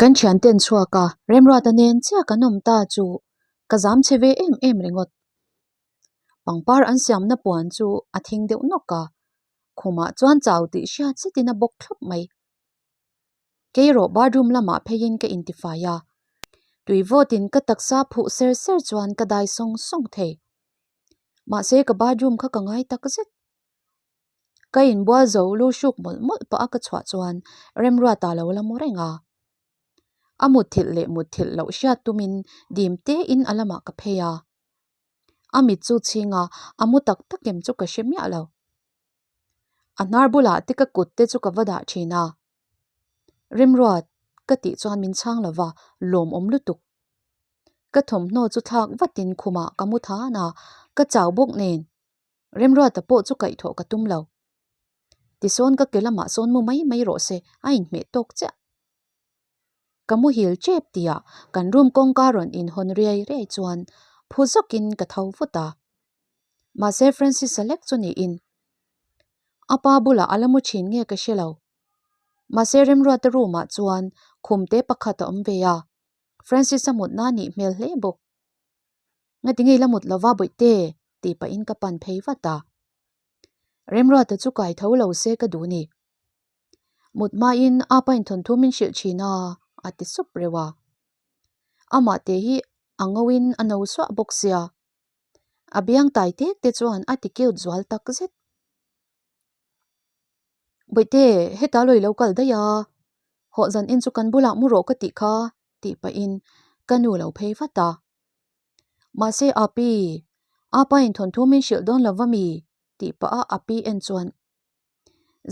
Kan thianten chhuak a, Remruata nen chiah kan awm ta chu ka zam chhe ve em em ringawt. Pangpar an siamna puan chu a thing deuh nawk a, khumah chuan chau tih hriat zetin a bawk thlawp mai. Kei rawh bathroom lamah pheiin ka intifai a, tui vawtin ka taksa phuh ser ser chuan ka dai sawng sawng thei. Mahse ka bathroom kha ka ngai tak zet. Ka inbual zo lu hruk mawlh mawlh pah a ka chhuah chuan Remruata lo la mu reng a. A mutthilh leh mutthilh loh hriat tumin dim tein a lamah ka phei a. A mit chu chhing a, a mu tak tak em chu ka hre miah lo. A hnar bulah te ka kut te chu ka va dah thin a. Remruat, ka tih chuan min chhang lo va, lawmawm lutuk. Ka thawmhnaw chu thlak vatin khumah ka mu than a, ka chau bawk nen. Remruata pawh chu kaihthawh ka tum lo. Tisawn ka ke lamah sawn mu mai mai rawh se, a inhmeh tawk chiah. Ka muhil tep tihah kan room kawngka rawn inhawn riai riai chuan phu zawkin ka tho vut a. Mahse Francis-a lek chu niin a pa bulah a la mu thin nge ka hre lo. Mahse Remruata room-ah chuan khum te pakhat a awm ve a, Francis-a mutna a nih hmel hle bawk. Ngati ngei la mut lova bawihte tih pahin ka pan phei vat a. Remruata chu kai tho lo se ka duh ni. Mut hmain a pain thawnthu min hrilh thin a, a ti sup reuh a. Amah te hi a ngoin a no suah bawk sia. A biang tai tek te chuan a ti cute zual tak zet. Bawihte, heta lawi lo kal daih a, hawh zan in chu kan bulah mu rawh ka tih kha tih pahin ka nu lo phei vat a. Mahse Api, apa in thawnthu min hrilh dawn lo va mi? tih pah a Api en chuan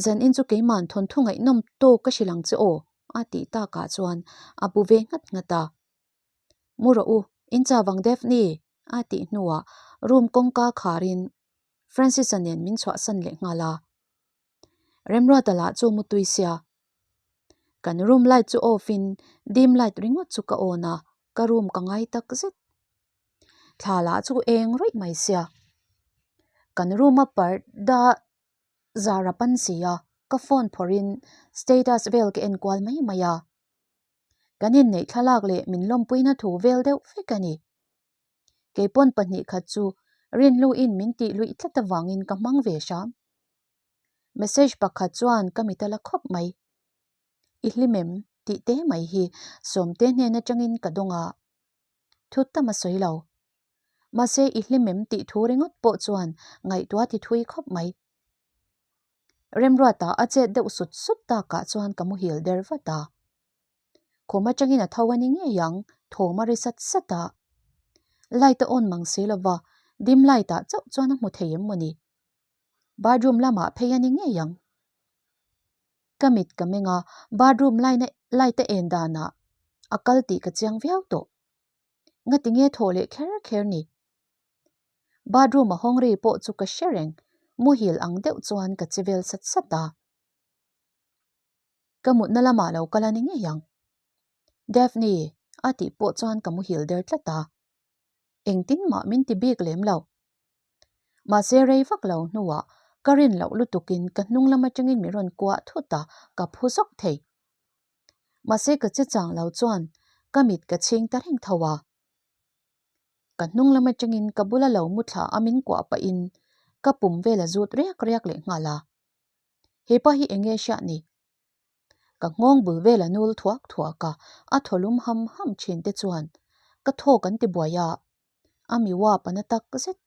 Zan in chu keima'n thawnthu ngaihnawm tawk ka hrilh ang che aw a tih takah chuan a bu ve nghat nghat a. Mu rawh u, in chau vang Daphne a tih hnuah room kawngka kharin Francis-a nen min chhuahsan leh nghal a. Remruata lah chu mu tui sia. Kan room light chu off in dim light ringawt chu ka on a, ka room ka ngai tak zet. Thla lah chu eng ruih mai sia. Kan room a parda zar a pan si a, ka phone phawrh in status vel ka en kual mai mai a. Kan inneih thlalak leh min lawmpuina thu vel deuh vek a ni. Keipawn 2 khat chu Rinluin min tih luih tlat avangin ka hmang ve hram. Message pakhat chuan ka mit a la khawp mai. I hlim em? tih te mai hi Sawmte hnen atangin ka dawng a. Thu tam a sawi lo. Mahse i hlim em tih thu ringawt pawh chuan ngaihtuah ti thui khawp mai. Remruata a chet deuh sut sut takah chuan ka muhil der vat a. Khum atangin a tho a ni ngei ang, thawm a ri sat sat a. Light a on mang si lova, dim light ah chauh chuan a hmu thei em mawni? Bathroom lamah phei a ni ngei ang. Ka mit ka meng a, bathroom line a light a en danah a kal tih ka chiang viau tawh. Ngati nge thawh leh kher kher ni? Bathroom a hawng ri pawh chu ka hre reng, muhil ang deuh chuan ka che vel sat sat a. Ka mutna lamah lo kal a ni ngei ang. Daphne a tih pawh chuan ka muhil der tlat a. Engtin mah min ti bik lem lo. Mahse rei vak lo hnuah ka rin loh lutukin ka hnung lam atangin min rawn kuah thut a, ka phu zawk thei. Mahse ka che chang lo chuan ka mit ka chhing ta reng tho a. Ka hnung lam atangin ka bula lo mu thla a min kuah pahin ka pum vel a zut riak riak leh nghal a. Hepa hi eng nge hriat ni? Ka nghawng bul vel a nul thuak thuak a, a thaw lum ham ham thin te chuan ka thawk an ti buai a, a mi uap a na tak zet.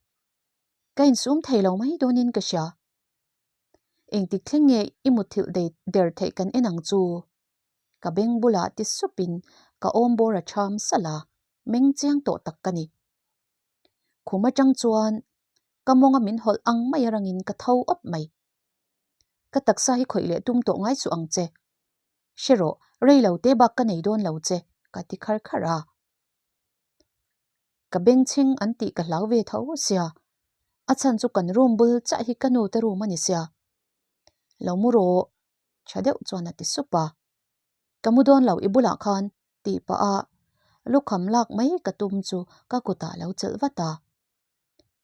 Ka insum thei lo mai dawnin ka hria. Engtik thleng nge i mutthilh der theih kan en ang chu? Ka beng bulah ti supin ka awm bawr a ṭham salh a, meng chiang tawh tak ka ni. Khum aṭang chuan ka mawnga min hawlh ang mai a rangin ka tho awp mai. Ka taksa hi khawih leh tum tawh ngai suh ang che. Hre rawh, rei lo te bak ka nei dawn lo che, ka ti khar khar a. Ka bengchheng an tih ka hlau ve tho sia, a chhan chu kan room bul chiah hi ka nu te room a ni sia. Lo mu rawh, tha deuh chuan a ti sup a. Ka mu dawn lo i bulah khan tih pah a lukham lak mai ka tum chu ka kutah lo chelh vat a.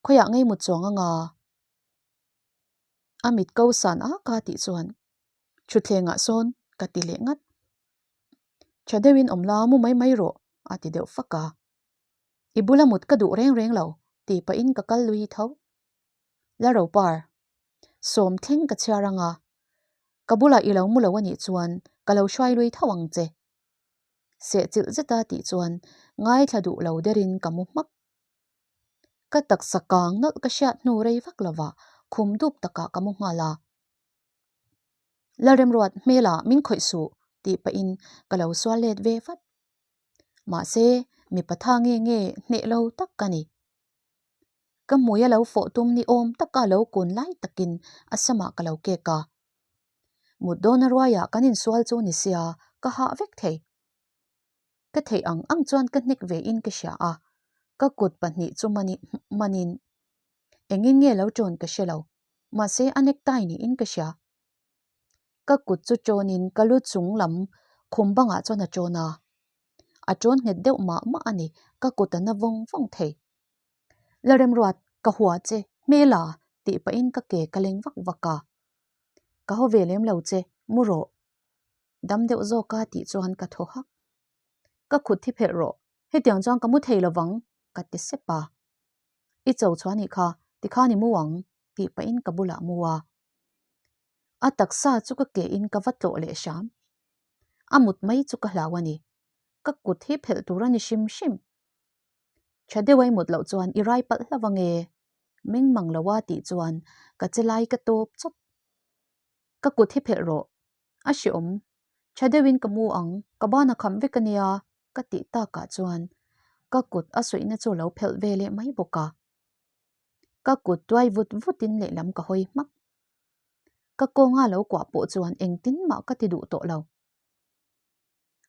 Khawiah ngei mut chuang anga? A mit ko san a ka tih chuan thutthlengah sawn ka ti leh ngat. Tha deuhin awm la mu mai mai rawh a ti deuh fak a. I bula mut ka duh reng reng lo tih pahin ka kal lui tho. Laropar, sawm thleng ka chhiar anga ka bulah i lo mu lo a nih chuan ka lo hruai lui tho ang che. Sehchilh zeta tih chuan ngaithla duh lo derin ka mu hmak. Ka taksa kang nawlh ka hriat hnu rei vak lovah khum dup takah ka mu nghal a. Lalremruat hmelah min khawih suh tih pahin ka lo sual let ve vat. Mahse, mipa tha nge nge hneh lo tak ka ni. Ka hmui a lo fawh tum ni awm taka lo kun lai takin a samah ka lo kek a. Mut dawna ruaiah kan insual chu ni sia ka hah vek thei. Ka theih ang ang chuan ka hnek ve in ka hria a, ka kut pahnih chu manin engin nge lo ṭawn ka hre lo, mahse a necktie niin ka hria. Ka kut chu ṭawnin ka lu chung lam khum bangah chuan a ṭawn a, a ṭawn nghet deuh mah mah a ni, ka kut a na vawng vawng thei. Lalremruat, ka hua che, hmela tih pahin ka ke ka leng vak vak a. Ka haw ve lem lo che, mu rawh. Dam deuh zawk a tih chuan ka thaw hak. Ka khut thi phelh rawh, hetiang chuan ka mu thei lovang, ka ti sep a. I cho chhuah nih kha, tikhan i mu ang, tih pahin ka bulah mu a. A taksa chu ka ke in ka va tlawh leh hram. A mut mai chu ka hlau a ni. Ka kut hi phelh tur a ni hrim hrim. Tha deuh a i mut loh chuan i rai palh hlauh ange. Meng mang lo a tih chuan ka che lai ka tawp chawp. Ka kut hi phelh rawh. A hreawm. Tha deuhin ka mu ang, ka ban a kham vek a nia ka tih takah chuan ka kut a suihna chu lo phelh ve leh mai bawk a. Ka kut tuai vut vutin lehlam ka hawi hmak. Ka kawnga lo kuah pawh chuan engtin mah ka ti duh tawh lo.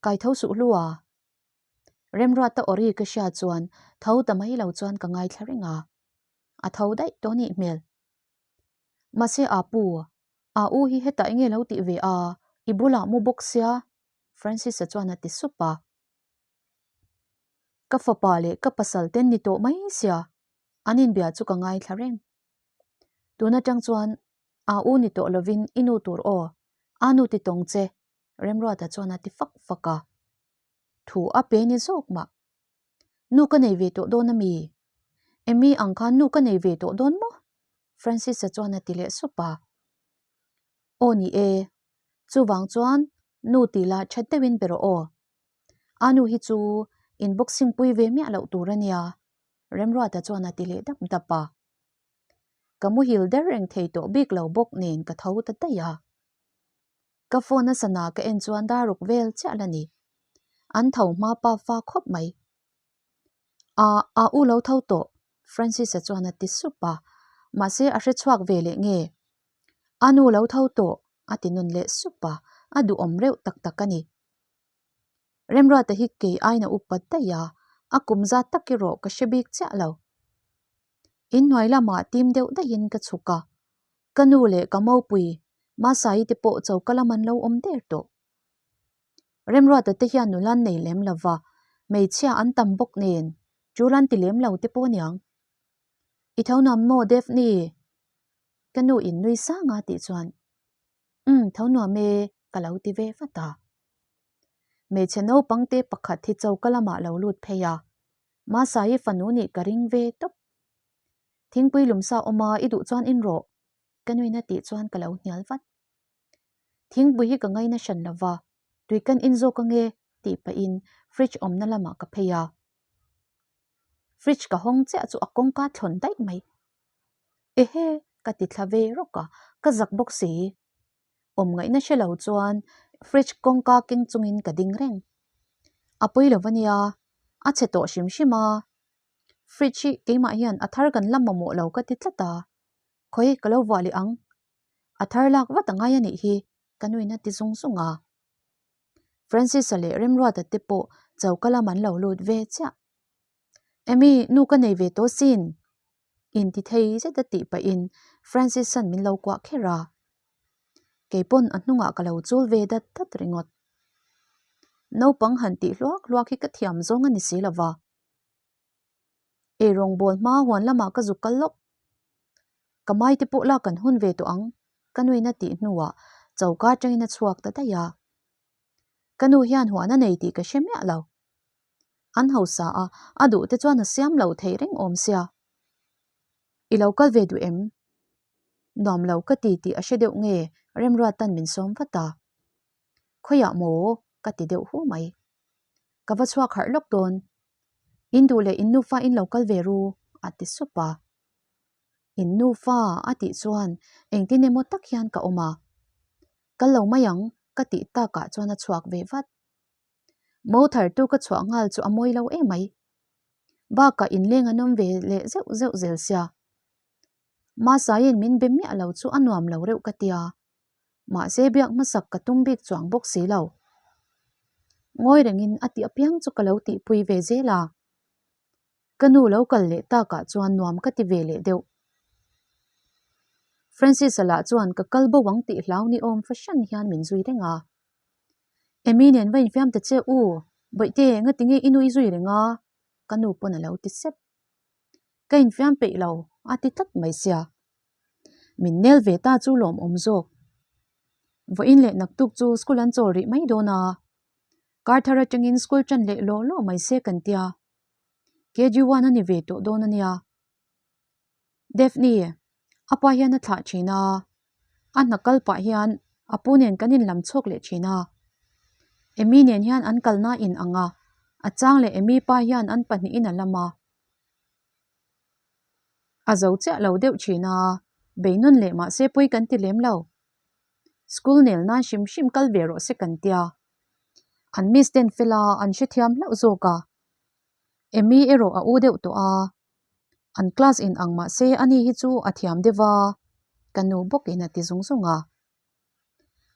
Kai tho suh hlu a. Remruata awri ka hria chuan tho ta mai lo chuan ka ngaithla reng a. A tho daih tawh nih hmel. Mahse a pu, a u hi hetah enge lo tih ve a, i bulah mu bawk sia, Francis-a chuan a ti sup a. Ka fapa leh ka pasal ten ni tawh mai sia, an inbia chu ka ngaithla reng. Tun atang chuan a u ni tawh lovin i nu tur aw, a nu ti tawng che, Remruata chuan a ti fak fak a. Thu a pe ni zawk mah. Nu ka nei ve tawh dawn a mi? Amy ang khan nu ka nei ve tawh dawn maw? Francis-a chuan a ti leh sup a. Aw ni e, chuvang chuan nu tih lah that deuhin be rawh aw. A nu hi chu in boxing pui ve miah loh tur a nia, Remruata chuan a ti leh dap dap a. Ka muhil der reng thei tawh bik lo bawk nen ka tho ta daih a. Ka phone a sana ka en chuan dar ruk vel chiah la ni. An tho hma pa fa khawp mai. A, a u lo tho tawh, Francis-a chuan a ti sup a. Mahse a hre chhuak ve leh nge? A nu lo tho tawh, a ti nun leh sup a, a duhawm reuh tak tak a ni. Remruata hi kei aina upa daih a, a kum zat tak erawh ka hre bik chiah lo. Inhnuai lamah tim deuh daihin ka chhuk a, ka nu leh ka mopui Masai te pawh choka lam an lo awm der tawh. Remruata te hian nula an nei lem lo va, hmeichhia an tam bawk nen tul an ti lem lo te pawh aniang. I tho nuam maw Daphne? Ka nu in nui sang a tih chuan Umm tho nuam e ka lo ti ve vat a. Hmeichhe naupang te pakhat hi choka lamah lo lut phei a, Masai fanu nih ka ring ve tawp. Thingpui lumsa awma i duh chuan in rawh, ka nuin a tih chuan ka lo hnial vat. Thingpui hi ka ngaina hran lo va, tui kan in zawk ange tih pahin fridge awmna lamah ka phei a. Fridge ka hawng chiah chu a kawngka thlawn daih mai. Ehe! ka ti thla ve rawk a, ka zak bawk si. Awm ngaihna hre lo chuan fridge kawngka keng chungin ka ding reng. A pawi lo ania, a chhe tawh hrim hrim a. Fridge hi keimah hian a thar kan la mamawh lo ka ti tlat a, khawi ka lo vuah leh ang. A thar lak vat a ngai a nih hi, ka nuin a ti zung zung a. Francis-a leh Remruata te pawh choka lam an lo lut ve chiah. Amy, nu ka nei ve tawh sin! Inti thei zet a tih pahin Francis-a'n min lo kuah kher a. Kei pawn a hnungah ka lo chul ve dat dat ringawt. Naupang han tih hluak hluak hi ka thiam zawng a ni si lova. Eirawngbawl hma huan lamah ka zuk kal lawk. Ka mai te pawh lak kan hun ve tawh ang, ka nuin a tih hnuah choka atangin a chhuak ta daih a. Ka nu hian huan a nei tih ka hre miah lo. An hausa a, a duh te chuan a siam lo thei reng awm sia. I lo kal ve duh em? Nuam lo ka ti tih a hre deuh nge Remruata'n min sawm vat a. Khawiah maw? ka ti deuh hu mai. Ka va chhuak harh lawk dawn. In duh leh in nufa in lo kal ve ru, a ti sup a. In nufa a tih chuan engtin emaw tak hian ka awm a. Kal lo mai ang, ka tih takah chuan a chhuak ve vat. Mo thartu ka chhuah nghal chu a mawi lo emai. Bakah inleng an awm ve leh zeuh zeuh zel sia. Masaiin min be miah lo chu a nuam lo reuh ka tia. Mahse biak hmasak ka tum bik chuang bawk si lo. Ngawi rengin a tih apiang chu ka lo tihpui ve zel a. Ka nu lo kal leh takah chuan nuam ka ti ve leh deuh. Francis-a lah chuan ka kal bo ang tih hlau ni awm fahran hian min zui reng a. Amy nen va infiam ta che u, Bawihte ngatinge i nui zui reng a? Ka nu pawn a lo ti sep. Ka infiam peih lo, a ti tlat mai sia. Min nel ve ta chu lawmawm zawk. Vawiin leh naktuk chu school an chawl rih mai dawn a. Kar thar atangin school tan leh law law mai se kan tia. KG one a ni ve tawh dawn a nia. Daphne, a pa hian a thlah thin a. A hna kal pah hian a pu nen kan inlam chhuak leh thin a. Amy nen hian an kalna in ang a, a chang leh Amy pa hian an pahnihin a lam a. A zo chiah lo deuh thin a, beinawn leh mahse pawi kan ti lem lo. School nel nan hrim hrim kal ve rawh se kan tia. An miss ten fel a, an hrethiam hlauh zawk a. Amy erawh a u deuh tawh a, an class in ang mahse ani hi chu a thiam deuh va, ka nu bawkin a ti zung zung a.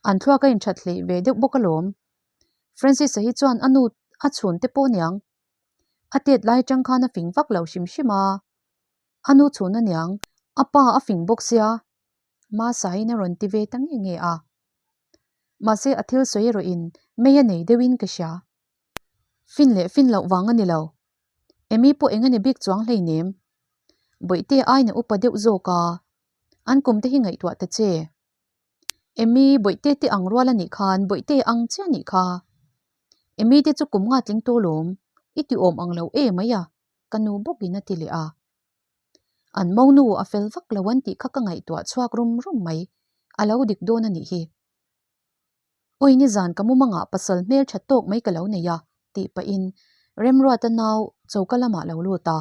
An thluak a inthat hleih ve deuh bawk alawm. Francis-a hi chuan a nu a chhun te pawh aniang. A tet lai atang khan a fing vak lo hrim hrim a, a nu chhun aniang, a pa a fing bawk sia, Masaiin a rawn ti ve ta nge nge a. Mahse a thil sawi erawhin mei a nei deuhin ka hria. Fin leh fin loh vang a ni lo. Amy pawh eng a ni bik chuang hleinem. Bawihte aina upa deuh zawk a, an kum te hi ngaihtuah ta che. Amy bawihte te ang rual a nih khan bawihte ang chiah a nih kha. Amy te chu kum nga tling tawh lawm, i ti awm ang lo e mai a, ka nu bawkin a ti leh a. An monu a fel vak lo an tih kha ka ngaihtuah chhuak rum rum mai, a lo dik dawn a nih hi. Awi nizan ka mumangah pasal hmel tha tawk mai ka lo nei a, tih pahin Remruata nau choka lamah lo lut a.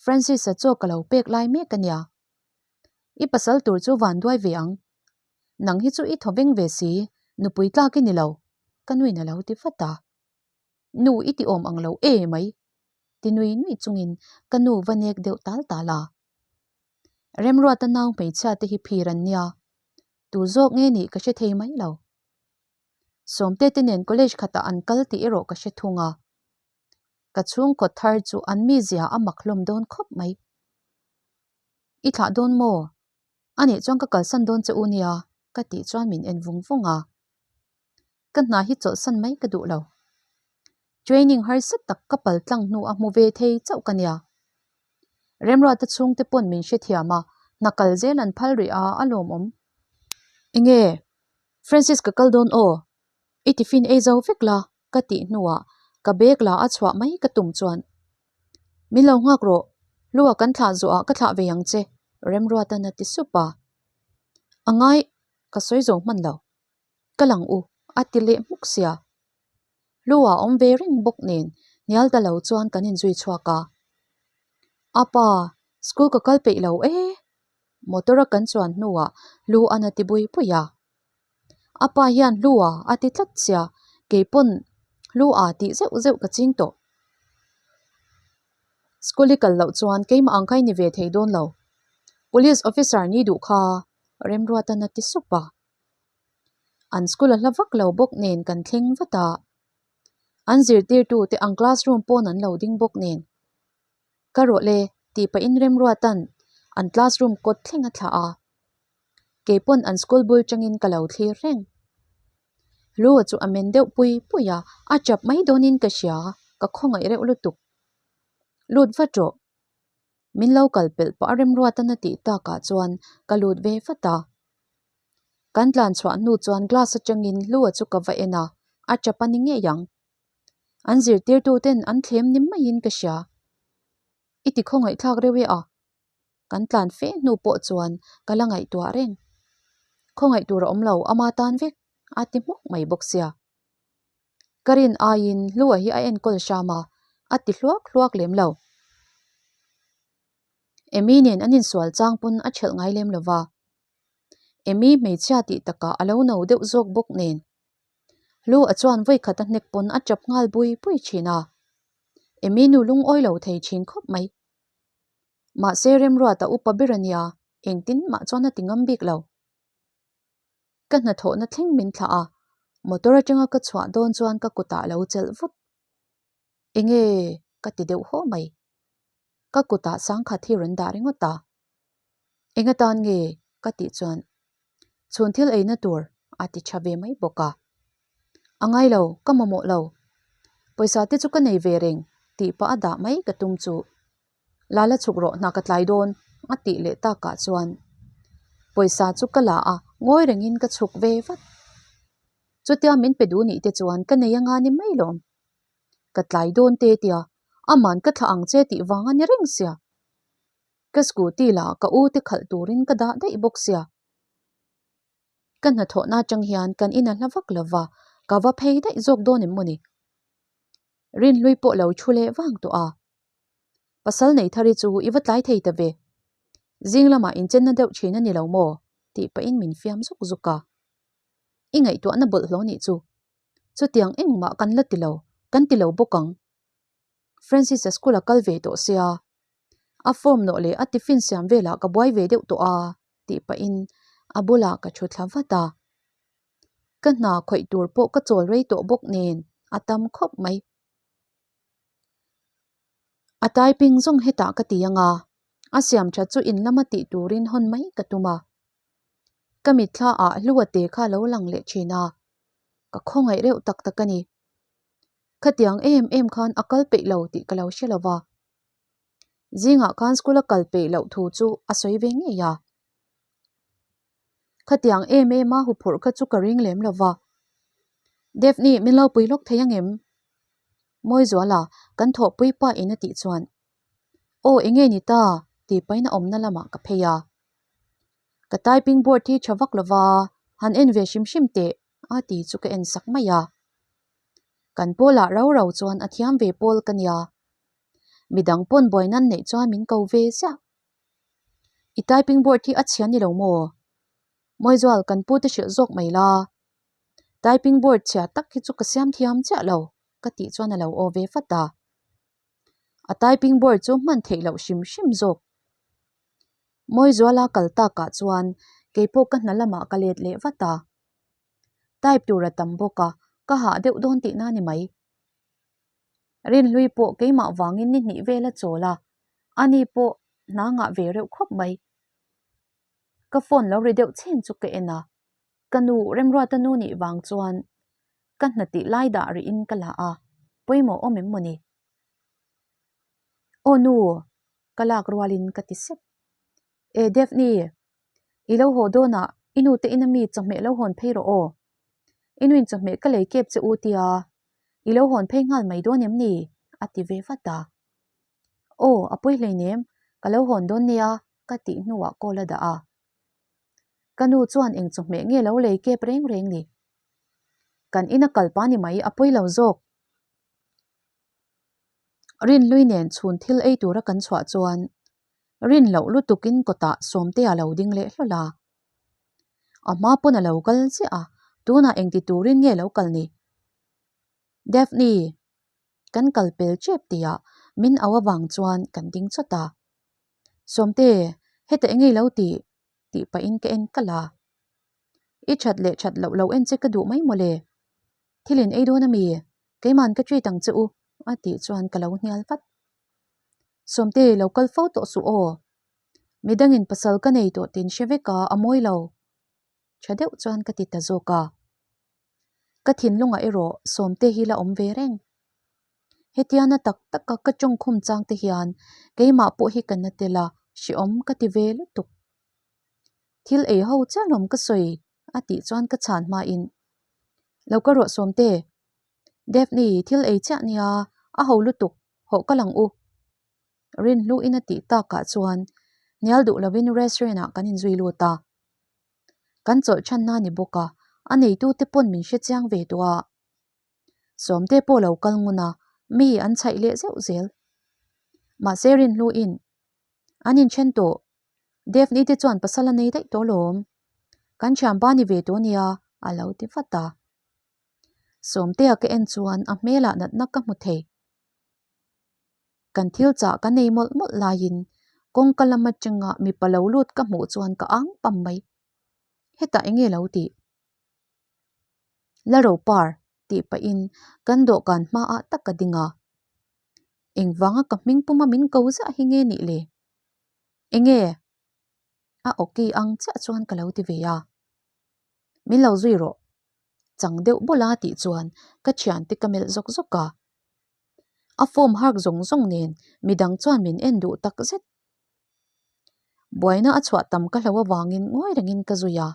Francis-a chaw ka lo pek lai mek a nia. I pasal tur chu van duai ve ang. Nang hi chu i thaw veng ve si, nupui tlak i ni lo, ka nuin a lo ti vat a. Nu i ti awm ang lo e mai, ti nui nui chungin ka nu va nek deuh tal tal a. Remruata nau hmeichhia te hi phir an nia, tu zawk nge nih ka hre thei mai lo. Sawmte te nen college khatah an kal tih erawh ka hre thung a. Ka chhungkaw thar chu an mizia a mak hlawm dawn khawp mai. I thlah dawn maw? A nih chuan ka kalsan dawn che u nia, ka tih chuan min en vung vung a. Ka hna hi chawlhsan mai ka duh lo. Training harsa tak ka pal tlang hnu a hmu ve thei chauh ka nia. Remruata chhungte pawn min hrethiam a, hna kal zel an phal rih a, a lawmawm. Enge? Francis ka kal dawn aw? I tiffin ei zo vek la, ka tih hnuah ka bag la a chhuah mai ka tum chuan Min lo nghak rawh, lua kan thlah zawhah ka thlah ve ang che, Remruata'n a ti sup a. A ngai, ka sawi zo hman lo. Ka lang u, a ti leh hmuk sia. Lua a awm ve reng bawk nen hnial ta lo chuan kan inzui chhuak a. Apa, school ka kal peih lo e, motor a kan chuan hnuah lu a na ti bui bui a. A pa hian Hlua a ti tlat sia, kei pawn Hlua tih zeuh zeuh ka ching tawh. School i kal loh chuan keimah ang kha i ni ve thei dawn lo. Police officer ni duh kha Remruatan a ti sup a. An school a hla vak lo bawk nen kan thleng vat a. An zirtirtu te ang classroom pawn an lo ding bawk nen. Ka rawh le tih pahin Remruatan an classroom kawt thleng a thlah a. Kei pawn an school bul tangin ka lo thlir reng. Lua chu a men deuh pui pui a, a chap mai dawnin ka hria, ka khawngaih reuh lutuk. Lut vat rawh. Min lo kal pelh pah a remruatan a tih takah chuan ka lut ve vat a. Kan tlan chhuah hnu chuan glass atangin Lua chu ka va en a. A tap a ni ngei ang. An zirtirtuten an thlem ni maiin ka hria. I ti khawngaihthlak reuh e a. Kan tlan fe hnu pawh chuan ka la ngaihtuah reng. Khawngaih tur a awm lo, ama tan vek a ti hmuk mai bawk sia. Ka rin aiin Hlua hi a enkawl hram a, a ti hluak hluak lem lo. Amy nen an insual chang pawn a ṭhelh ngai lem lo va. Amy hmeichhia tih takah a lo no deuh zawk bawk nen. Hlua chuan vawikhat a hnek pawn a ṭap nghal bui bui ṭhin a. Amy nu lungawi lo thei ṭhin khawp mai. Mahse Remruata upa ber a nia, engtin mah chuan a ti ngam bik lo. Ka hnathawhna thleng min thlah a, motor atanga ka chhuah dawn chuan ka kutah lo chelh vut. Enge ka ti deuh haw mai. Ka kutah sangkhat hi rawn dah ringawt a. Enga tan nge ka tih chuan chhun thil eina tur a ti tha ve mai bawk a. A ngai lo, ka mamawh lo. Pawisa te chu ka nei ve reng tih pah a dah mai ka tum chu. La la chhuk rawh hna ka tlai dawn a tih leh takah chuan pawisa chu ka la a, ngawi rengin ka chhuk ve vat. Chutia min pe duh nih te chuan ka nei anga ni mai lawm. Ka tlai dawn te tia, aman ka thlah ang che tih vang a ni reng sia. Ka scooty lah ka u te khalh turin ka dah daih bawk sia. Ka hnathawhna atang hian kan in a hla vak lo va, ka va phei daih zawk dawn em mawni? Rinhlui pawh lo thu leh vang tawh a. Pasal nei thar hi chu i va tlai thei ta ve. Zing lamah inchenna deuh thin a ni lo maw? tih pahin min fiam zuk zuk a. I ngaihtuahna bawlhhlawh nih chu. Chutiang engmah kan la ti lo, kan ti lo bawk ang. Francis-a school a kal ve tawh sia, a form nawh leh a tiffin siam velah ka buai ve deuh tawh a tih pahin a bulah ka thu thla vat a. Ka hna khawih tur pawh ka chawl rei tawh bawk nen a tam khawp mai. A typing zawng hetah ka ti ang a, a siam that chu in lama tih turin hawn mai ka tum a. Ka mitthla ah hlua te kha lo lang leh thin a, ka khawngaih reuh tak tak a ni. Khatiang em em khan a kal peih lo tih ka lo hre lo va. Zingah khan school a kal peih loh thu chu a sawi ve ngei a. Khatiang em em a huphurh kha chu ka ring lem lo va. Daphne min lo pui lawk thei angem? Mawizuala kan thawhpui pa in a tih chuan Aw enge ni ta tih pahin a awmna lamah ka phei a. Ka typing board hi tha vak lo va, han en ve hrim hrim teh a ti chu ka en sak mai a. Kan pawlah rau rau chuan a thiam ve pawl ka nia. Midang pawn buai nan neih chuan min ko ve ziah. I typing board hi a chhia ni lo maw? Mawizual kan pu te hrilh zawk mai la. Typing board chhia tak hi chu ka siam thiam chiah lo ka tih chuan a lo aw ve vat a. A typing board chu hman theih loh hrim hrim zawk. Mawizuala kal takah chuan keipawh ka hna lamah ka let leh vat a. Type tur a tam bawk a, ka hah deuh dawn tihna a ni mai. Rinhlui pawh keimah vangin ni hnih vel a chawl a, ani pawh hna ngah ve reuh khawp mai. Ka phone lo ri deuh chhen chu ka en a, ka nu Remruata nu nih vang chuan ka hna tih lai dah rihin ka la a, pawimawh awm em mawni? Aw nu, ka lak rualin ka ti sep. E Daphne, I lo haw dawnah i nu te ina mi chawhmeh lo hawn phei rawh aw. I nuin chawhmeh ka lei kep che u tia i lo hawn phei nghal mai dawn em ni? a ti ve vat a. Aw, a pawi hleinem, ka lo hawn dawn nia ka tih hnuah call a dah a. Ka nu chuan eng chawhmeh nge lo lei kep reng reng ni? Kan ina kal pa ni mai a pawi lo zawk. Rinhlui nen chhun thil ei tura kan chhuah chuan Rin loh lutukin kawtah Sawmtea lo ding leh hlawl a. A hma pawn a lo kal chiah a, tunah engti turin nge lo kal ni? Daphne, kan kal pel tep tihah min au avang chuan kan ding chawt a. Sawmte, heta enge i lo tih? tih pahin ka en kalh a. I that leh that loh lo en che ka duh mai mawle. Thil in ei dawn a mi? Keiman ka treat ang che u a tih chuan ka lo hnial vat. Sawmte lo kal fo tawh suh aw. Midangin pasal ka nei tawh tin hre vek a, a mawi lo. Tha deuh chuan ka ti ta zawk a. Ka thinlungah erawh Sawmte hi la awm ve reng. Hetia na tak taka ka tawngkhum chang te hian keimah pawh hi ka na tel a, hrehawm ka ti ve lutuk. Thil ei ho chiah lawm ka sawi a tih chuan ka chhan hmain, Lo ka rawh Sawmte. Daphne, thil ei chiah nia, a ho lutuk, hawh ka lang u. Rinhluin a tih takah chuan hnial duh lovin restaurant ah kan inzui lut a. Kan chawlh chhanna ni bawk a, a neitute pawn min hre chiang ve tawh a. Sawmte pawh lo kal ngun a, mi an chhaih leh zeuh zel. Mahse Rinhluin an inthen tawh, Daphne te chuan pasal a nei daih tawh lawm. Kan thianpa ni ve tawh nia, a lo ti vat a. Sawmtea ka en chuan a hmelah natna ka hmu thei. Kan thil chah ka nei mawlh mawlh laiin kawngka lam atanga mipa lo lut ka hmuh chuan ka ang pam mai. Hetah eng nge lo tih? La ro par tih pahin kan dawhkan hmaah tak ka ding a. Engvanga ka hming puma min ko zah hi nge nih le? Eng nge? A awki ang chiah chuan ka lo ti ve a. Min lo zui rawh. Chang deuh bawla tih chuan ka thiante ka melh zawk zawk a. A form hark zawng zawng nen midang chuan min en duh tak zet. Buaina a chhuah tam ka hlo avangin ngawi rengin ka zui a.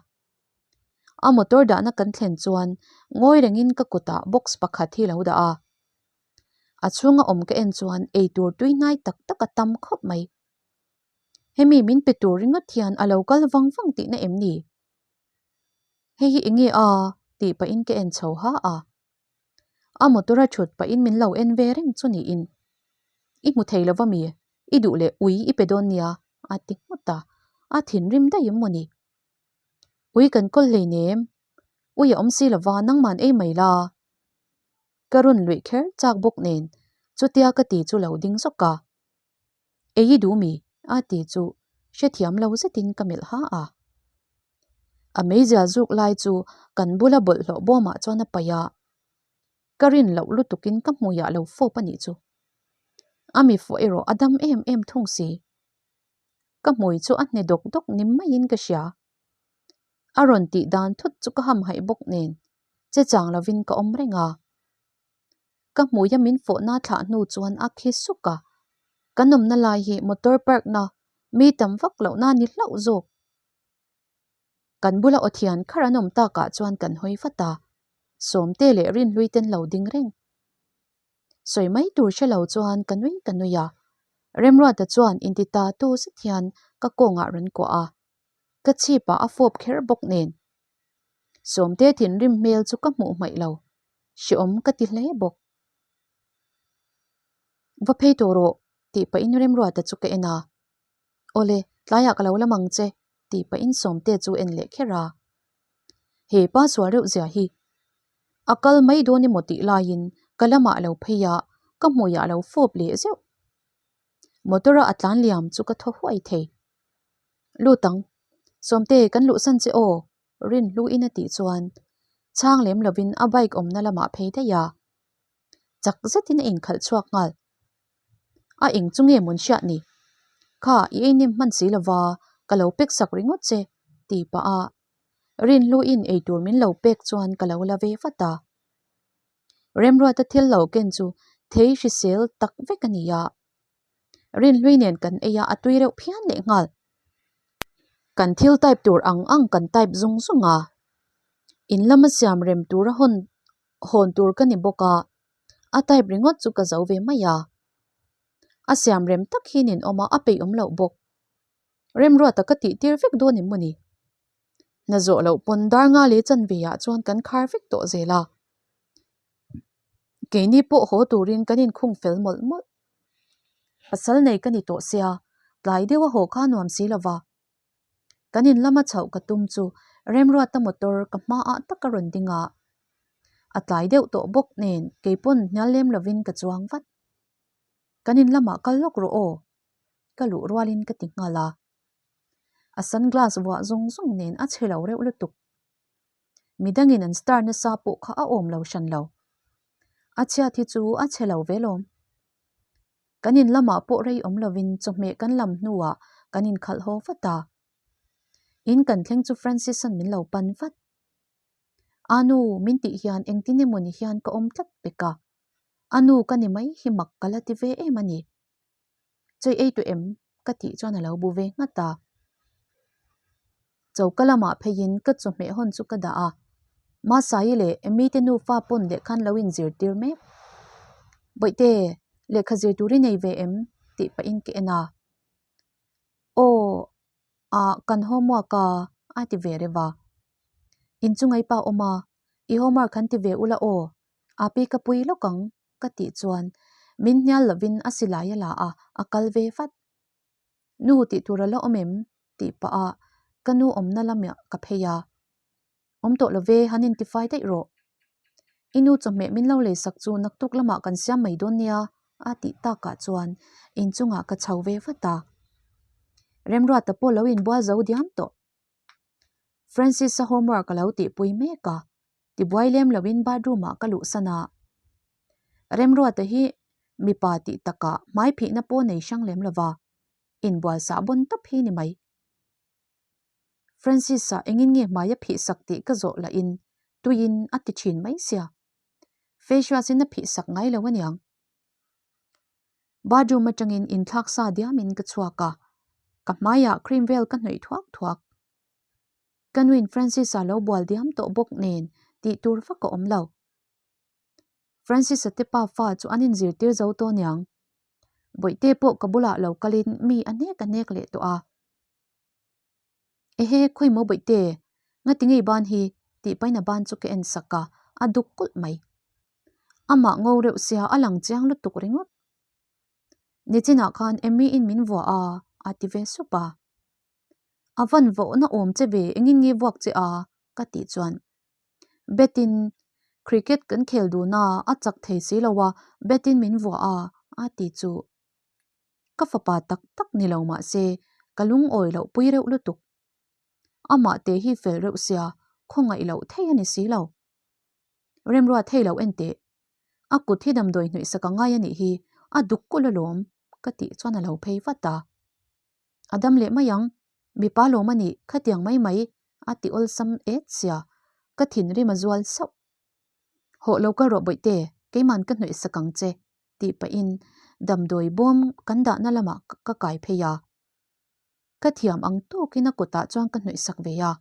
A motor dahna kan thlen chuan ngawi rengin ka kutah box pakhat hi lo dah a. A chhunga awm ka en chuan eitur tui hnai tak tak a tam khawp mai. Hemi min pe tur ringawt hian a lo kal vang vang tihna em ni? Hei hi enge a? tih pahin ka en chho ha a. A motor a thut pahin min lo en ve reng chu niin. I hmu thei lova mi? I duh leh ui i pe dawn nia a ti nghut a, a thinrim daih em maw ni? Ui kan kawl hleinem, ui a awm si lova nangman ei mai la. Ka rawn luih kher chak bawk nen chutia ka ti chu lo ding zawk a. Ei i duh mi? a ti chu hrethiam lo zetin ka melh ha a. A meizial zuk lai chu kan bula bawlhhlawh bawmah chuan a paih a, ka rin loh lutukin ka hmuiah lo fawp a nih chu. A mi fawh erawh a dam em em thung si. Ka hmui chu a hne dawk dawk ni maiin ka hria. A rawn tih dan thut chu ka hamhaih bawk nen che chang lovin ka awm reng a. Ka hmuia min fawhna thlah hnu chuan a khi suk a, kan awmna lai hi motor park na mi tam vak lohna ni hlauh zawk. Kan bula aw thian khar an awm takah chuan kan hawi vat a, Sawmte leh Rinhlui ten lo ding reng. Sawi mai tur hre lo chuan ka nui ka nui a, Remruata chuan inti ta tu zet hian ka kawngah rawn kuah a, ka chhipah a fawp kher bawk nen. Sawmte thinrim hmel chu ka hmuh hmaih lo, hreawm ka ti hle bawk. Va phei tawh rawh tih pahin Remruata chu ka en a, Awle, tlaiah ka lo lam ang che tih pahin Sawmte chu en leh kher a. He pa sual reuh zia hi a kal mai dawn emaw tih laiin ka lamah a lo phei a, ka hmuiah a lo fawp leh zeuh. Motor a a tlan liam chu ka thaw huai thei. Lut ang, Sawmte kan luhsan che aw Rinhluin a tih chuan chhang lem lovin a bike awmna lamah phei daih a, chak zetin a inkhalh chhuak nghal. A eng chu nge mawn hriat ni? Kha i ei nem hman si lova ka lo pek sak ringawt che ti pah a Rinhluin eitur min lo pek chuan ka lo la ve vat a. Remruata thil lo ken chu thei hrisel tak vek a ni a. Rinhlui nen kan ei a, a tui reuh phian leh nghal. Kan thil type tur ang ang kan type zung zung a, in lama siam rem tura hawn hawn tur ka ni bawk a, a type ringawt chu ka zo ve mai a. A siam rem tak hi nin awm a, a peih awm loh bawk. Remruata ka tih tir vek dawn em maw ni? Hna zawh loh pawn dar nga leh chanve ah chuan kan khar vek tawh zel a. Keini pawh haw turin kan inkhung fel mawlh mawlh. Pasal nei ka ni tawh sia, tlai deuh a haw kha nuam si lova. Kan in lama chhoh ka tum chu Remruata motor ka hmaah tak a rawn ding a. A tlai deuh tawh bawk nen keipawn hnial lem lovin ka chuang vat. Kan in lamah kal lawk rawh aw, ka luh rualin ka ti nghal a. A sunglass vuah zawng zawng nen a chhe lo reuh lutuk. Midangin an star nasa pawh kha a awm lo hran lo. A chhiat hi chu a chhe lo ve lawm. Kan in lamah pawh rei awm lovin chawhmeh kan lam hnuah kan inkhalh haw vat a. In kan thleng chu Francis-a'n min lo pan vat. A nu, min tih hian engtin emaw ni hian ka awm tlat pek a. A nu ka ni mai hi mak ka la ti ve em a ni. Chawi ei tawh em? ka tih chuan a lo bu ve nghat a. Choka lamah pheiin ka chawhmeh hawn chu ka dah a. Masai leh Emmy te nufa pawn lehkha an lo inzirtir mek. Bawihte, lehkha zir tur i nei ve em? tih pahin ka en a. Aw, ah kan homework a, a ti ve reuh a. Inchunga i pa awm a, i homework han ti ve ula aw, a pi ka pui lawk ang ka tih chuan min hnial lovin a silai a la a, a kal ve vat. Nu tih tur a la awm em? tih pah a ka nu awmna lamah ka phei a. Awm tawh lo ve, han intifai daih rawh. I nu chawhmeh min lo leisak chu naktuk lamah kan siam mai dawn nia a tih takah chuan inchungah ka chho ve vat a. Remruata pawh lo inbual zo diam tawh. Francis-a homework a lo tihpui mek a, tibuai lem loin bathroom-ah ka luhsan a. Remruata hi mipa tih takah hmai phihna pawh nei hrang lem lova, inbual sah bawn tawp hi ni mai. Francis-a engin nge hmai a phih sak tih ka zawh lahin tuiin a ti thin mai sia. Face wash-in a phih sak ngai lo aniang. Bathroom atangin inthlak sa diamin ka chhuak a, ka hmaiah cream vel ka hnawih thuak thuak. Ka nuin Francis-a lo bual diam tawh bawk nen tih tur vak a awm lo. Francis-a te pa fa chu an inzirtir zo tawh aniang. Bawihte pawh ka bulah lo kalin mi a hnek a hnek leh tawh a. Ehe, khawi maw Bawihte, ngati ngei ban hi tih paina ban chu ka en sak a, a duk kulh mai. Amah ngo reuh sia a lang chiang lutuk ringawt. Nichinah khan Emmy in min vuah a, a ti ve sup a. A van vawhna awm che ve, engin nge vuak che a? ka tih chuan Bat in cricket kan khel dun a, a chak thei si lo a, bat in min vuah a, a ti chu. Ka fapa tak tak ni lo mah se, ka lungawi loh pui reuh lutuk. Amah te hi fel reuh sia, khawngaih loh thei a ni si lo. Remruat hei lo en teh. A kut hi damdawi hnuih sak a ngai a nih hi, a duk kulh alawm, ka tih chuan a lo phei vat a. A dam leh mai ang, mipa lawm a nih, khatiang mai mai, a ti awlsam et sia, ka thinrim a zual sauh. Hawh lo kal rawh bawihte, keiman ka hnawih sak ang che, tih pahin damdawi bawm kan dahna lamah ka kai phei a. Ka thiam ang tawkin a kutah chuan ka hnawih sak ve a.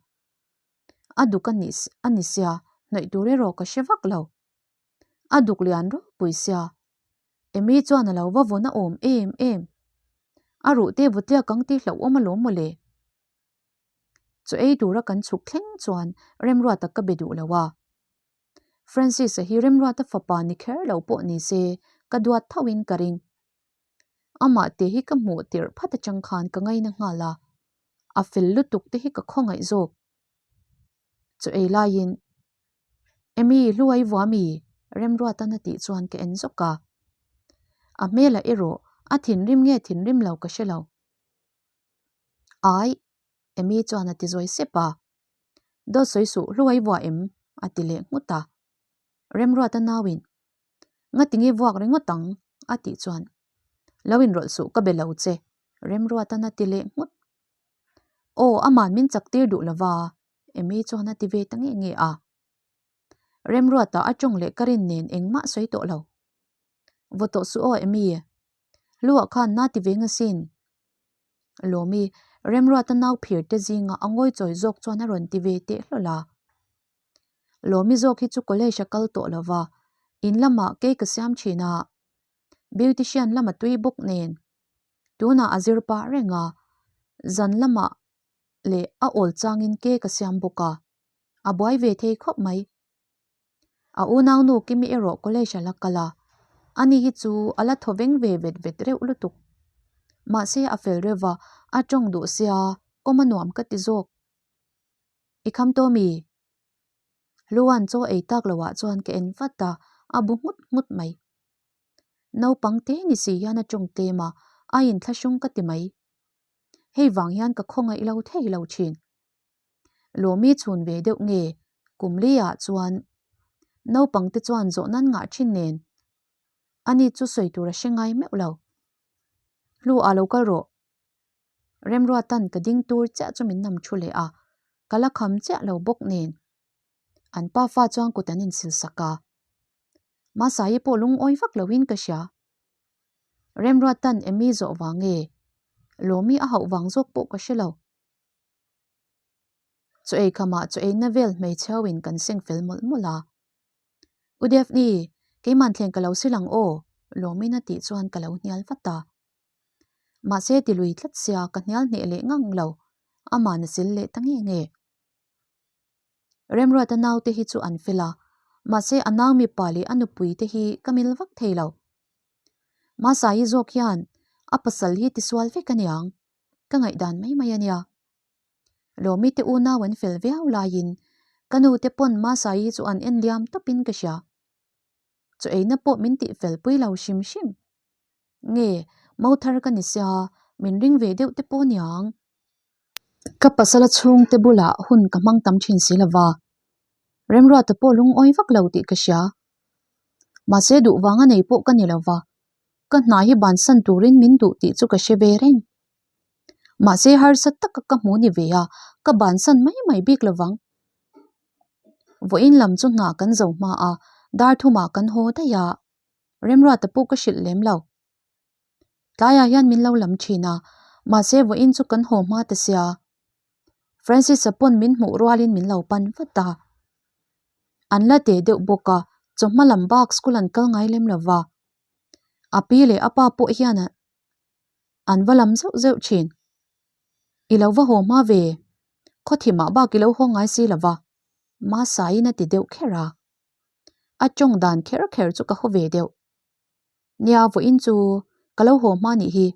A duk a nih a ni sia, hnawih tur erawh ka hre vak lo. A duk lian ropui sia, Amy chuan a lo va vawn a awm em em. A ruh te vutliak ang tih hlauhawm alawm mawle. Chaw ei tura kan chhuk thleng chuan Remruata ka be duh lo a. Francis-a hi Remruata fapa ni kher lo pawh ni se ka duat thauhin ka ring. Amah te hi ka hmuh tirh phat atang khan ka ngaina nghal a, a fel lutuk te hi ka khawngaih zawk. Chaw ei laiin Amy hluai vua mi? Remruatan a tih chuan ka en zawk a. A hmelah erawh a thinrim nge thinrim lo ka hre lo. Ai! Amy chuan a ti zawi sep a. Dawt sawi suh hluai vua em? a ti leh nghut a. Remruata nauin, Ngatinge vuak ringawt ang? a tih chuan, Lo inrawlh suh ka be lo che, Remruatan a ti leh nghut. Aw, aman min chak tir duh lova, Amy chuan a ti ve ta nge nge a. Remruata a tawng leh ka rin nen engmah sawi tawh lo. Vaw tawh suh aw Amy, Luah khan na ti ve ngasin. Lawmi, Remruata nau phir te zinga a ngawi chawi zawk chuan a rawn ti ve teh hlawl a. Lawmi zawk hi chu college a kal tawh lo va, in lamah cake ka siam thin a, beautician lama tui bawk nen tunah a zir pah reng a, zan lamah leh a awl changin cake a siam bawk a, a buai ve thei khawp mai. A unaunu Kimi erawh college a la kal a, ani hi chu a la thaw veng ve vet vet reuh lutuk. Mahse a fel reuh va, a tawng duh sia, kawm a nuam ka ti zawk. I kham tawh mi? Luan chaw ei tak loah chuan ka en vat a, a bu nghut nghut mai. Naupang te ni si hian a tawng tlem a, a inthlahrung ka ti mai. Hei vang hian ka khawngaih lo thei lo thin. Lawmi chhun ve deuh nge kum liah chuan naupang te chuan zawh nan ngah thin nen ani chu sawi tur a hre ngai meuh lo. Hlu ah lo kal rawh. Remruatan ka ding tur chiah chu min nam thu leh a, ka la kham chiah lo bawk nen. An pa fa chuan kut an insil sak a. Masaii pawh lungawi vak loin ka hria. Remruatan Amy zawh vang nge Lawmi a hauh vang zawk pawh ka hre lo. Chaw ei khamah chaw eina vel hmeichhe ho in kan seng fel mawlh mawlh a. U Daphne, keiman thleng ka lo sil ang aw, Lawmin a tih chuan ka lo hnial vat a. Mahse ti lui tlat sia ka hnial hneh leh ngang lo, aman a sil leh ta nge nge. Remruata naute hi chu an fel a, mahse a nau mipa leh a nupui te hi ka mil vak thei lo. Masai zawk hian a pasal hi tisual vek aniang, ka ngaihdan mai mai ania. Lawmi te unau an fel viau laiin ka nu te pawn Masai hi chu an en liam tawpin ka hria. Chaw eina pawh min tih fel pui lo hrim hrim. Nge, mo thar ka ni sia, min ring ve deuh te pawh aniang. Ka pasala chhungte bulah hun ka hmang tam thin si lova, Remruata pawh lungawi vak lo tih ka hria. Mahse duh vanga nei pawh ka ni lova, ka hna hi bansan turin min duh tih chu ka hre ve reng. Mahse harsa taka ka hmu ni ve a, ka bansan mai mai bik lovang. Vawiin lam chu hna kan zo hma a, dar thumah kan haw daih a, Remruata pawh ka hrilh lem lo. Tlaiah hian min lo lam thin a, mahse vawiin chu kan haw hma ta sia. Francis-a pawn min hmuh rualin min lo pan vat a. An la teh deuh bawk a, chawhma lam bak school an kal ngai lem lo va. A pi leh a pa pawh hian an va lam zeuh zeuh thin. I lo va haw hma ve, khawthimah bak i lo haw ngai si lo va, Masaiin a ti deuh kher a. A tawng dan kher kher chu ka haw ve deuh. Nia vawiin chu ka lo haw hma nih hi.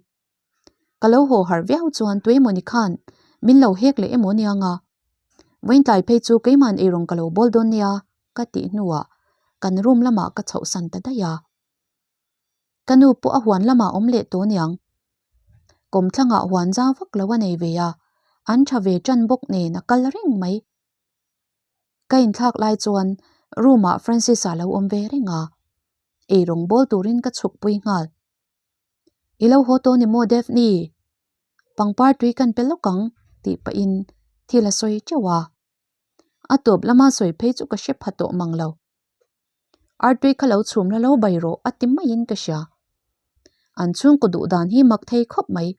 Ka lo haw harh viau chuan tuemawni khan min lo hek leh emaw nia nga. Vawiin tlai phei chu keima'n eirawng ka lo bawl dawn nia ka tih hnuah kan room lamah ka chhohsan ta daih a. Ka nu pawh a huan lamah awm leh tawh niang. Kawmthlangah huan zau vak lo a nei ve a, an tha ve tan bawk nen a kal reng mai. Ka inthlak lai chuan room ah Francis-a lo awm ve reng a, eirawng bawl turin ka chhuk pui nghal. I lo haw tawh ni maw Daphne? Pangpar tui kan pe lawk ang tih pahin thil a sawi teuh a. A tawp lama sawi phei chu ka hre pha tawh mang lo. Artui kha lo chhum la lo bai rawh a ti maiin ka hria. An chhungkaw duh dan hi mak thei khawp mai.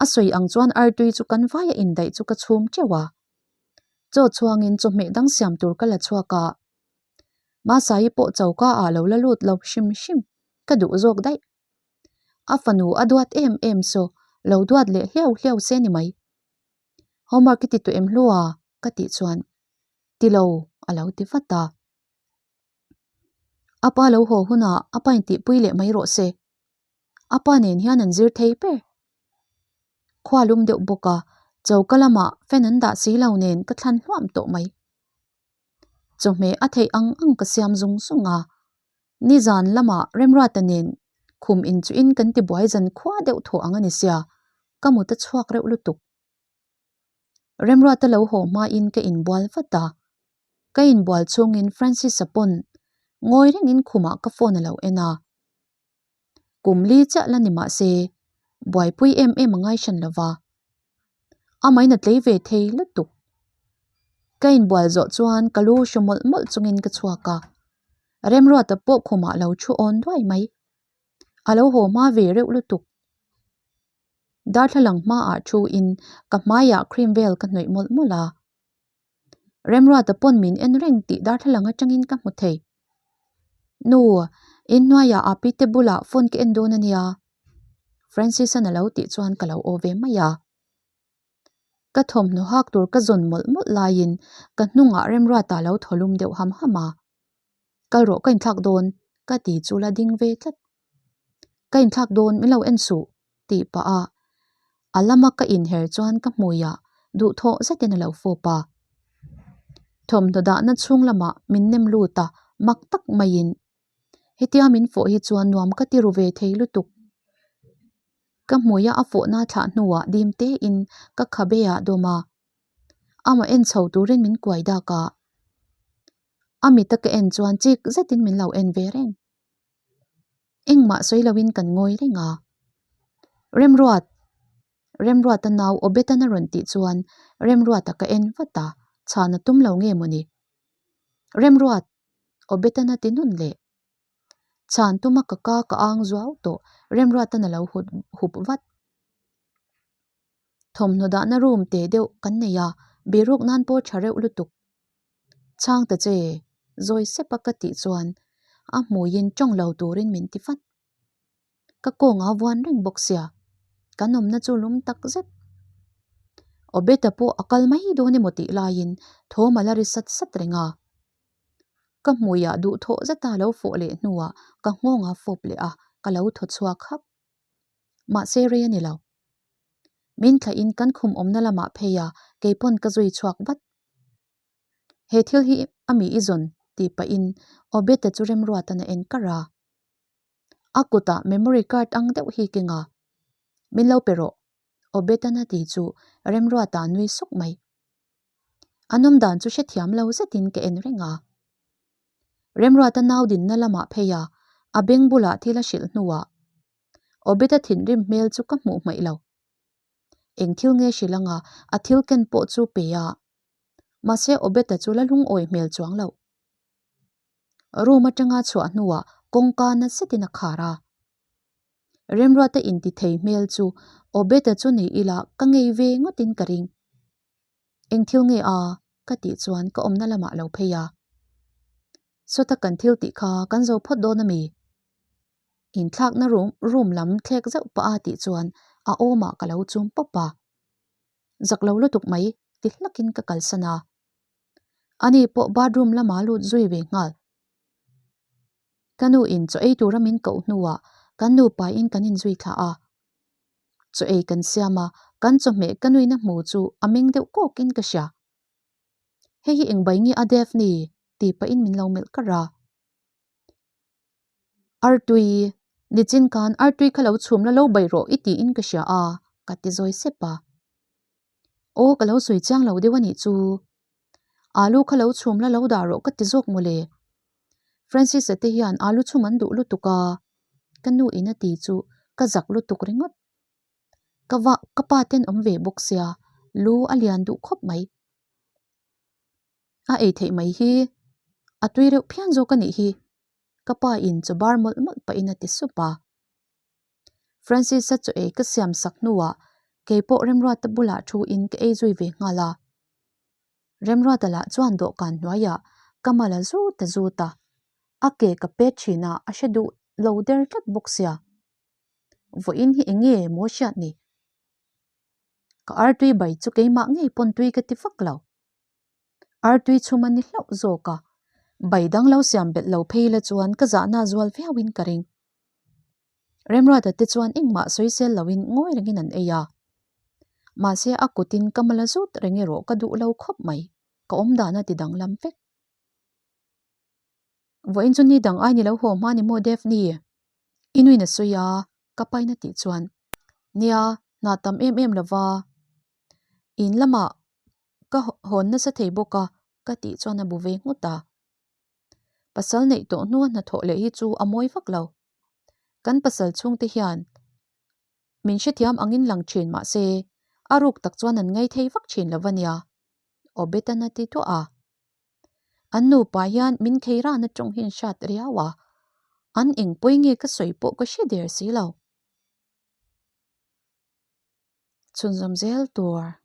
A sawi ang chuan artui chu kan vaia indaih chu ka chhum teuh a. Chaw chhuangin chawhmeh dang siam tur ka la chhuak a. Masai pawh choka ah lo la lut lo hrim hrim ka duh zawk daih. A fanu a duat em em saw lo duat leh hliau hliau se ni mai. Homework i ti tawh em hlua? ka tih chuan ti lo a lo ti vat a. A pa lo haw hunah a pa intihpui leh mai rawh se. A pa nen hian an zir thei ber. Khua lum deuh bawk a, choka lamah fan an dah si lo nen ka thlan hluam tawh mai. Chawhmeh a theih ang ang ka siam zung zung a, nizan lamah Remruata nen khum inchuhin kan tibuai zan khua deuh thawh ang a ni sia, ka mut a chhuak reuh lutuk. Remruata lo haw hmain ka inbual vat a, ka inbual chhungin Francis-a pawn ngawi rengin khumah ka phone a lo en a. Kum li chiah la ni mah se, buaipui em em a ngai hran lo va. Amahin a tlei ve thei lutuk. Ka inbual zawh chuan ka lu hru mawlh mawlh chungin ka chhuak a. Remruata pawh khumah lo thu awn duai mai. A lo haw hma ve reuh lutuk. Darthlalang hmaah thu in ka hmaiah cream vel ka hnawih mawlh mawlh a. Remruata pawn min en reng tih darthlalang atangin ka hmu thei. Nu, inhnuaiah a pite bulah phone ka en dawn a nia. Francis-a'n a lo tih chuan ka lo aw ve mai a. Ka thawmhnaw hak tur ka zawn mawlh mawlh laiin ka hnungah Remruata lo thaw lum deuh ham ham a. Kal rawh ka inthlak dawn ka ti chu la ding ve tlat. Ka inthlak dawn min lo en suh tih pah a a lama ka inher chuan ka hmuiah duhthawh zetin a lo fawp a. Thawmhnaw dahna chhung lamah min nem lut a mak tak maiin hetia min fawh hi chuan nuam ka ti ru ve thei lutuk. Ka hmuia a fawhna thlah hnuah dim tein ka khabe ah dawm a, amah en chho turin min kuai dak a. A mita ka en chuan chik zetin min lo en ve reng. Engmah sawi loin kan ngawi reng a. Remruat! Remruata nau Obetan a rawn tih chuan Remruata ka en vat a, chhan a tum lo nge mawni? Remruat! Obetan a ti nun leh. Chhan tuma ka ka ka ang zuau tawh Remruatan a lo hup vat. Thawmhnaw dahna room teh deuh kan nei a, Biruk nan pawh tha reuh lutuk. Chhang ta che, zawi sep a ka tih chuan a hmuiin tawng lo turin min ti vat. Ka kawng a vuan reng bawk sia, kan awmna chu lum tak zet. Obeta pawh a kal mai dawn emaw tih laiin thawm a la ri sat sat reng a. Ka hmuiah duhthawh zeta lo fawh leh hnuah ka nghawng a fawp leh a, ka lo thaw chhuak hak. Mahse rei a ni lo. Min thlahin kan khum awmna lamah phei a, keipawn ka zui chhuak vat. He thil hi a mi i zawn tih pahin Obeta chu remruatan a en kar a. A kutah memory card ang deuh hi keng a, Min lo pe rawh, Obetan a ti chu remruata nui suk mai. A nawm dan chu hrethiam lo zetin ka en reng a. Remruata nau dinna lamah phei a, a beng bulah thil a hrilh hnuah Obeta thinrim hmel chu ka hmuh hmaih lo. Eng thil nge hrilh anga a thil ken pawh chu pe a. Mahse Obeta chu la lungawi hmel chuang loh. Room atanga chhuah hnuah kawngka na zetin a khar a. Remruata inti thei hmel chu Obeta chu ni ila ka ngei ve ngawtin ka ring. Eng thil nge a? ka tih chuan ka awmna lamah lo phei a. Sawta kan thil tih kha kan zo phawt dawn a mi? Inthlakna room room lam thlek zauh pah a tih chuan a awmah ka lo chum pawp a. Zak lo lutuk mai ti hlakin ka kalsan a. Ani pawh bathroom lamah lut zui ve nghal. Ka nu in chaw ei tura min koh hnuah kan nupa in kan inzui thlah a. Chaw ei kan siam a, kan chawhmeh ka nuina hmu chu a meng deuh kawkin ka hria. Hei hi eng bai nge a Daphne? tih pahin min lo melh kar a. Artui, nichin khan artui kha lo chhum la lo bai rawh i tiin ka hria a, ka ti zawi sep a. Aw ka lo sawi chiang lo deuh a nih chu. Alu kha lo chhum la lo dah rawh ka ti zawk mawle. Francis-a te hian alu chhum an duh lutuk a, ka nu in a ti chu ka zak lutuk ringawt. Ka va ka pa ten awm ve bawk sia, lu a lian duh khawp mai. A ei theih mai hi a tui reuh phian zawk a nih hi, ka pa in chaw bar mawlh mawlh pahin a ti sup a. Francis-a chaw ei ka siam sak hnuah keipawh Remruata bulah thu in ka ei zui ve nghal a. Remruata lah chuan dawhkan hnuaiah ka mal a zut a zut a, a ke ka pet thin a a hre duh lo der tlat bawk sia. Vawiin hi eng nge maw hriat ni? Ka artui bai chu keimah ngei pawn tui ka ti vak lo. Artui chhum a ni hlauh zawk a, bai dang lo siam belh lo phei la chuan ka zahna zual viauin ka ring. Remruata te chuan engmah sawisel loin ngawi rengin an ei a. Mahse a kutin ka mala zut reng erawh ka duh lo khawp mai, ka awmdan a ti danglam vek. Vawiin chu ni dang ai ni lo haw hma ni maw Daphne? I nuin a sawi a, ka pain a tih chuan, Nia, hna tam em em lova, in lamah ka hawn nasa thei bawk a ka tih chuan a bu ve nghut a. Pasal neih tawh hnua hnathawh leh hi chu a mawi vak lo. Kan pasal chhungte hian min hrethiam angin lang thin mah se a ruk tak chuan an ngai thei vak thin lo va nia, Obetan a ti duah a. An nupa hian min khei rana tawng hi an hriat riau a, an eng pawi nge ka sawi pawh ka hre der si lo. Chhunzawm zel tur.